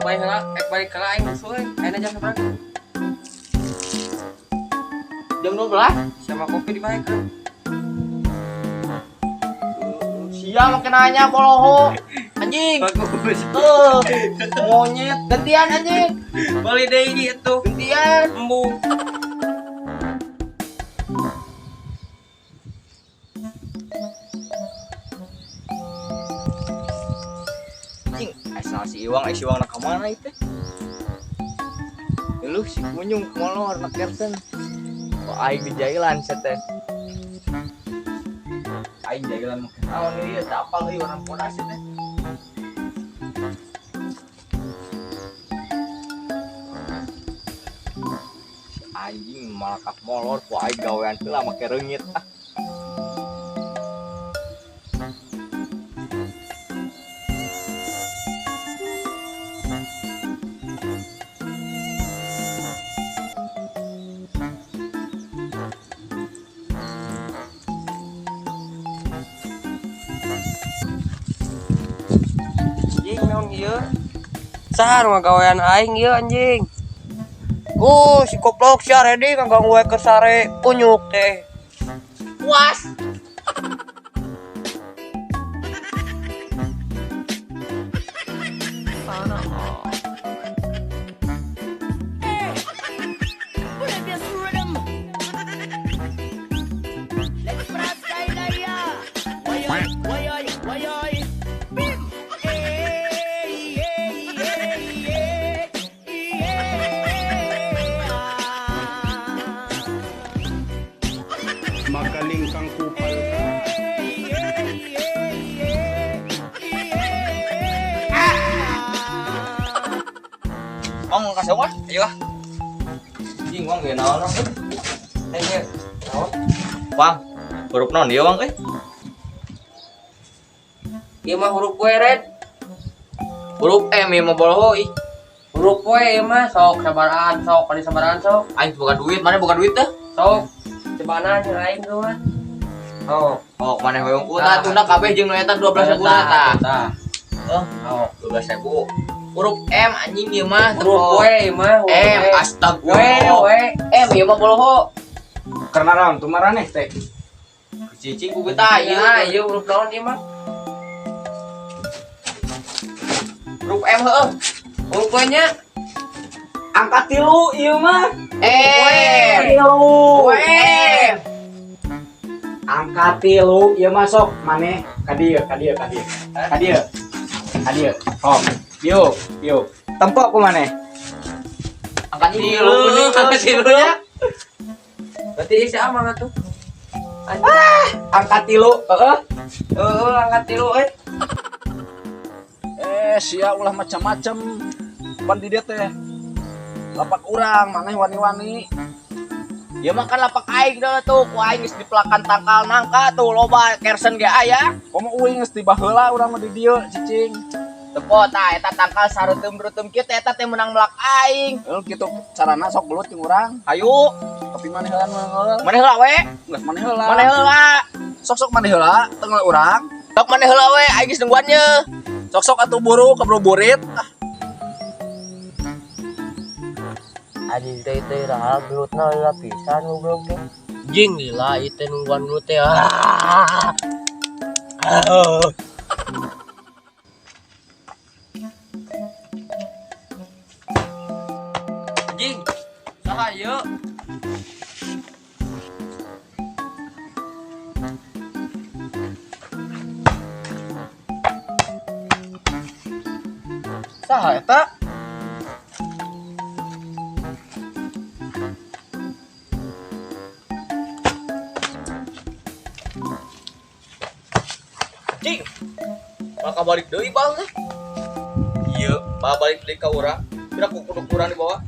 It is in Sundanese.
Balik heula, balik heula aing rusuh euy. Ayeuna jam sabaraha? Jam 12. Sama kopi dibaekeun. Sia make nanya boloho. Anjing. Bagus. Tuh, monyet gantian anjing. Balik deui itu. Gantian. Embung. Anjing, asal si Iwang, si Iwang nak ka mana itu? Lu si kunyung molor nak kersen. Kok aing di jailan teh. Aing jailan make naon ieu teh apal euy warna pondasi teh. Si anjing malakap molor ku aing gawean heula make reungit ah. Anjing naon ieu? Saha nu ngagawean aing ieu anjing? Oh, si koplok si Aredi ngaganggu we keur sare kunyuk teh. Puas. Magaling kang kupal ka. Wang kasih wah, ayo ah. Anjing wang ge naon wang. Ayo, naon? Wang, huruf naon ieu wang euy? Ieu mah huruf W, Red. Huruf M ieu mah boloho ih. Huruf W ieu mah sok sabaraan sok, kali sabaraan sok. Aing boga duit, mana boga duit teh? Sok. Cobaan jeung aing tuh mah. Oh, Oh, mana hoyong ku tah tunda kabeh jeung nu eta 12.000 tah. Tah. Oh, Oh. 12.000. Huruf M anjing ieu mah Huruf W ieu mah huruf M W. W astagfirullah. W. M ieu mah boloho. Karena naon tuh maraneh teh. Cicing ku tah ieu. Iya, ieu huruf naon ieu mah? Huruf M heueuh. Huruf W nya. Angka tilu ieu mah. M. Tilu. M. Angka tilu ieu mah sok maneh ka dieu, ka dieu, ka dieu. Ka dieu. Ka dieu. Sok. Dieu, dieu. Tempok ku maneh. Angka tilu, angka tilu nya. Berarti si amang atuh. Ah, Angka tilu, heeh. heeh angka tilu euy. Sia ulah macam-macam. Pan di dieu teh. Lapak urang maneh wani-wani. Ya makan lapak aing dah tuh, ku aing geus dipelakan tangkal nangka tuh loba kersen ge aya. Komo uing geus tiba heula urang mah di dieu cicing. Tepo tah eta tangkal sareuteum-reuteum kieu teh eta teh meunang melak aing. Heuh kitu carana sok gelut jeung urang. Hayu, Tapi maneh heula nu heula. maneh heula we? Geus maneh heula. Maneh heula. Sok-sok maneh heula tengah urang. Sok maneh heula we, aing geus nungguan ye. Sok-sok atuh buru keburu burit. Ah, Anjing teh teh lah gelutna lila pisan goblok teh. Anjing lila ieu teh nungguan gelut teh. Ah. Anjing, saha ieu? Saha eta? Anjing. Bakal balik deui bang teh. Ieu, bakal balik deui ka urang. Pira ku kudu kurang dibawa.